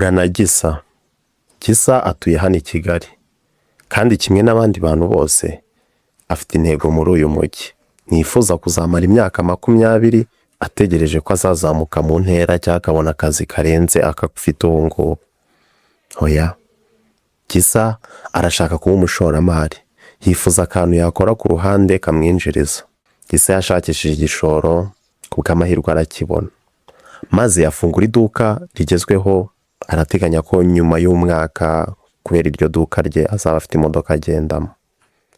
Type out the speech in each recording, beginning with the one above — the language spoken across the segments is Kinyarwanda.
Hura na Gisa. Gisa atuye hano i Kigali kandi kimwe n'abandi bantu bose afite intego muri uyu mujyi. Ntiyifuza kuzamara imyaka 20 ategereje ko azazamuka mu ntera cyangwa akabona akazi karenze ako afite ubu ngubu. Oya, Gisa arashaka kuba umushoramari, yifuza akantu yakora ku ruhande kamwinjiriza. Gisa yashakishije igishoro, ku bw'amahirwe arakibona, maze afungura iduka rigezweho. Arateganya ko nyuma y'umwaka, kubera iryo duka rye, azaba afite imodoka agendamo.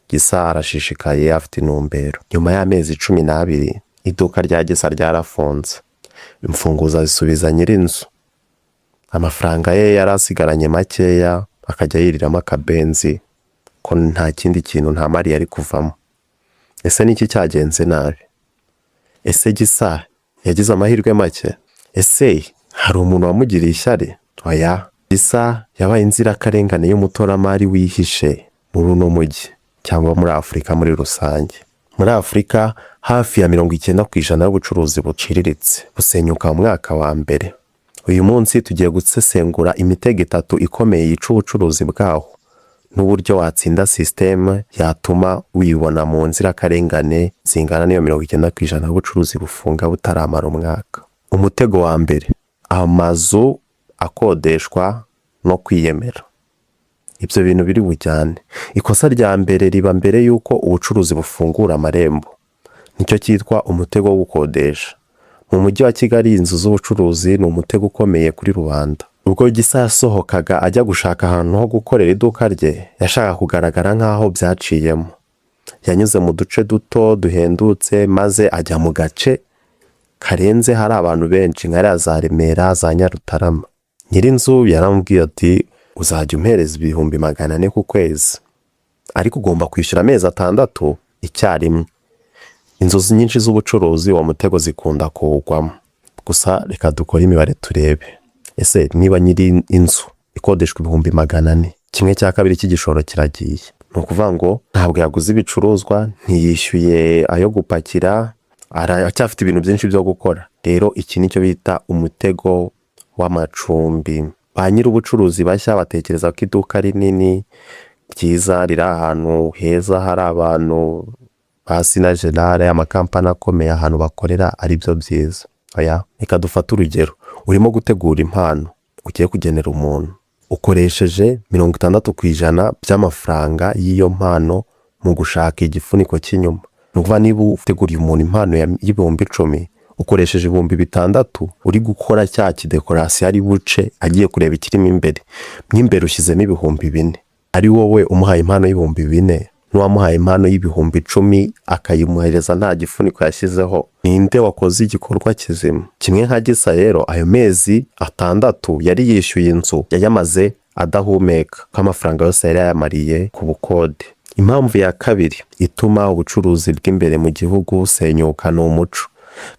Gisa arashishikaye, afite intumbero. Nyuma y'amezi 12 iduka rya Gisa ryarafunze, imfunguzo azisubiza nyir'inzu. Amafaranga ye yari asigaranye makeya akajya yiriramo akabenzi ko nta kindi kintu, nta mari yari kuvamo. Ese niki cyagenze nabi? Ese Gisa yagize amahirwe make? Ese hari umuntu wamugiriye ishyari? Oya, Gisa yabaye inzirakarengane y'umutoramari wihishe muri uno mujyi cyangwa muri Afurika muri rusange. Muri Afurika hafi ya 90% y'ubucuruzi buciriritse busenyuka mu mwaka wa mbere. Uyu munsi tugiye gusesengura imitego itatu ikomeye yica ubucuruzi bwaho n'uburyo watsinda sisiteme yatuma wibona mu nzirakarengane zingana n'iyo 90% y'ubucuruzi bufunga butaramara umwaka. Umutego wa mbere: amazu akodeshwa no kwiyemera. Ibyo bintu biri bujyane. Ikosa rya mbere riba mbere y'uko ubucuruzi bufungura amarembo, nicyo cyitwa umutego wo gukodesha. Mu mujyi wa Kigali, inzu z'ubucuruzi ni umutego ukomeye kuri rubanda. Ubwo Gisa yasohokaga ajya gushaka ahantu ho gukorera iduka rye, yashaka kugaragara nk'aho byaciyemo. Yanyuze mu duce duto duhendutse, maze ajya mu gace karenze hari abantu benshi nka za Remera, za Nyarutarama. Nyir'inzu yaramubwiye ati: "Uzajya umpereza 400,000 ku kwezi, ariko ugomba kwishyura amezi 6 icyarimwe." Inzu nyinshi z'ubucuruzi uwo mutego zikunda kuwugwamo. Gusa reka dukore imibare turebe. Ese niba nyiri inzu ikodeshwa 400,000, 1/2 cy'igishoro kiragiye, ni ukuvuga ngo ntabwo yaguze ibicuruzwa, ntiyishyuye ayo gupakira, aracyafite ibintu byinshi byo gukora. Rero iki nicyo bita umutego w'amacumbi. Ba nyir'ubucuruzi bashya batekereza ko iduka rinini ryiza riri ahantu heza, hari abantu ba Sina Gerard, amakampani akomeye, ahantu bakorera ari byo byiza. Oya, reka dufate urugero. Urimo gutegura impano ugiye kugenera umuntu, ukoresheje 60% by'amafaranga y'iyo mpano mu gushaka igifuniko cy'inyuma. Ni ukuvuga niba uteguriye umuntu impano y'10,000, ukoresheje 6000 uri gukora cya kidekorasiyo ari buce agiye kureba ikirimo imbere. Mo imbere ushyizemo 4000. Ari wowe umuhaye impano y'4000 n'uwamuhaye impano y'10,000 akayimuhereza nta gifuniko yashyizeho, ninde wakoze igikorwa kizima? Kimwe nka Gisa rero, ayo mezi 6 yari yishyuye inzu yayamaze adahumeka, ko amafaranga yose yari yayamariye ku bukode. Impamvu ya kabiri ituma ubucuruzi bw'imbere mu gihugu busenyuka ni umuco,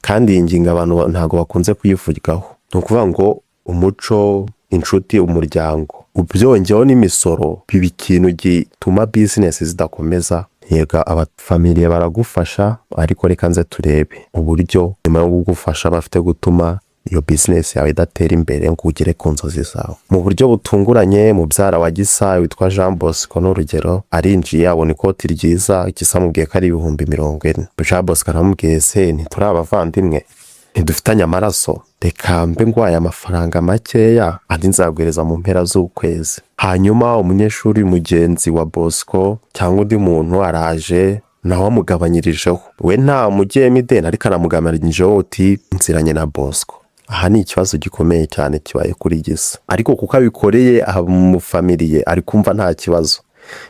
kandi iyi ngingo abantu ntabwo bakunze kuyivugaho. Ni ukuvuga ngo umuco, inshuti, umuryango, ubyongeyeho n'imisoro, biba ikintu gituma bizinesi zidakomeza. Yego, abafamiliye baragufasha, ariko reka nze turebe uburyo nyuma yo kugufasha bafite gutuma iyo bizinesi yawe idatera imbere ngo ugere ku nzozi zawe. Mu buryo butunguranye, mubyara wa Gisa witwa Jean Bosco, n'urugero, arinjiye abona ikoti ryiza. Gisa amubwiye ko ari 40,000. Jean Bosco aramubwiye: "Se ntituri abavandimwe, ntidufitanye amaraso? Reka mbe ngwaye amafaranga makeya, andi nzaguhereza mu mpera z'ukwezi." Hanyuma umunyeshuri mugenzi wa Bosco cyangwa undi muntu araje, nawe amugabanyirijeho. We nta mugiyemo ideni, ariko aramugabanyirijeho, uti: "Nziranye na Bosco." Aha ni ikibazo gikomeye cyane kibaye kuri Gisa, ariko kuko abikoreye umufamiliye ari kumva nta kibazo.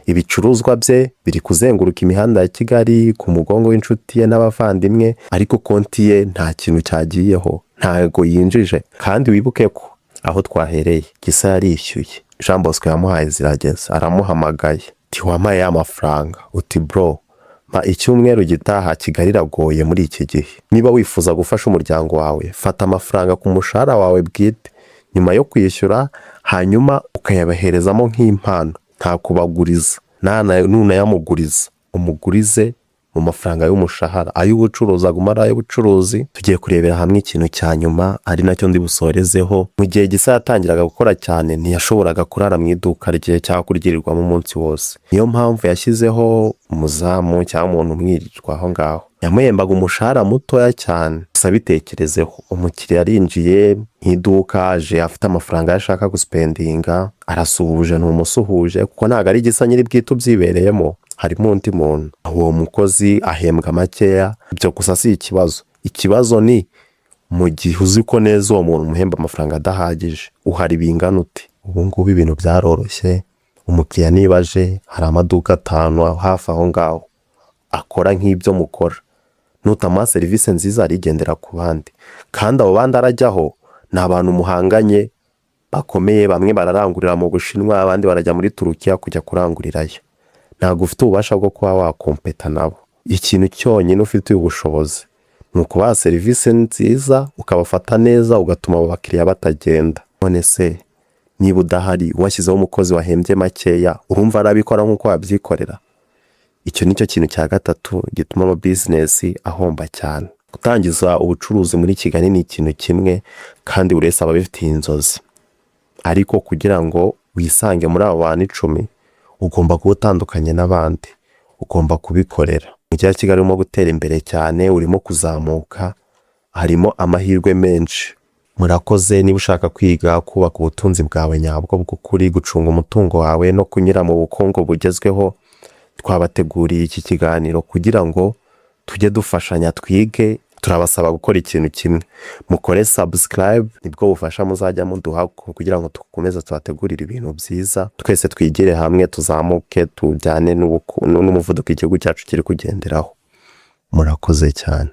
Ibicuruzwa bye biri kuzenguruka imihanda ya Kigali ku mugongo w'inshuti ye n'abavandimwe, ariko konti ye nta kintu cyagiyeho, ntago yinjije. Kandi wibuke ko aho twahereye Gisa yarishyuye. Jean Bosco yamuhaye zirageze, aramuhamagaye uti: "Wampaye ya mafaranga?" Uti: "Bro, mpa icyumweru gitaha, Kigali iragoye muri iki gihe." Niba wifuza gufasha umuryango wawe, fata amafaranga ku mushahara wawe bwite nyuma yo kwishyura, hanyuma ukayabaherezamo nk'impano, nta kubaguriza. Nunayamuguriza, umugurize. mu mafaranga y'umushahara, ay'ubucuruzi aguma ari ay'ubucuruzi. Tugiye kurebera hamwe ikintu cya nyuma, ari nacyo ndi busorezeho. Mu gihe Gisa yatangiraga gukora cyane, ntiyashoboraga kurara mu iduka rye cyangwa kuryirirwamo umunsi wose. Niyo mpamvu yashyizeho umuzamu cyangwa umuntu umwirirwa aho ngaho. Yamuhembaga umushahara mutoya cyane. Gusa bitekerezeho: umukiriya arinjiye mu iduka, aje afite amafaranga ye ashaka guspendinga, arasuhuje, ntumusuhuje, kuko ntabwo ari Gisa nyiri bwite ubyibereyemo, harimo undi muntu. Uwo mukozi ahembwa makeya. Ibyo gusa si ikibazo. Ikibazo ni mu gihe uzi ko neza uwo muntu umuhemba amafaranga adahagije, uhari bingana ute? Ubu ngubu ibintu byaroroshye. Umukiriya niba aje, hari amaduka atanu hafi aho ngaho akora nk'ibyo mukora. Nutamuha serivisi nziza, arigendera ku bandi, kandi abo bandi arajyaho ni abantu muhanganye bakomeye. Bamwe bararangurira mu Bushinwa, abandi barajya muri Turukiya kujya kurangurirayo. Ntabwo ufite ububasha bwo kuba wakompeta nabo. Ikintu cyonyine ufitiye ubushobozi ni ukubaha serivisi nziza, ukabafata neza, ugatuma abo bakiriya batagenda. None se niba udahari, washyizeho umukozi wahembye makeya, urumva arabikora nk'uko wabyikorera? Icyo ni cyo kintu cya gatatu gituma amabizinesi ahomba cyane. Gutangiza ubucuruzi muri Kigali ni ikintu kimwe, kandi buri wese aba abifitiye inzozi, ariko kugira ngo wisange muri abo bantu 10, ugomba kuba utandukanye n'abandi, ugomba kubikorera. Umujyi wa Kigali urimo gutera imbere cyane, urimo kuzamuka, harimo amahirwe menshi. Murakoze. Niba ushaka kwiga kubaka ubutunzi bwawe nyabwo bw'ukuri, gucunga umutungo wawe no kunyura mu bukungu bugezweho, twabateguriye iki kiganiro kugira ngo tujye dufashanya twige. Turabasaba gukora ikintu kimwe: mukore subscribe. Nibwo bufasha muzajya muduha kugira ngo dukomeze tubategurire ibintu byiza, twese twigire hamwe, tuzamuke, tujyane n'umuvuduko igihugu cyacu kiri kugenderaho. Murakoze cyane.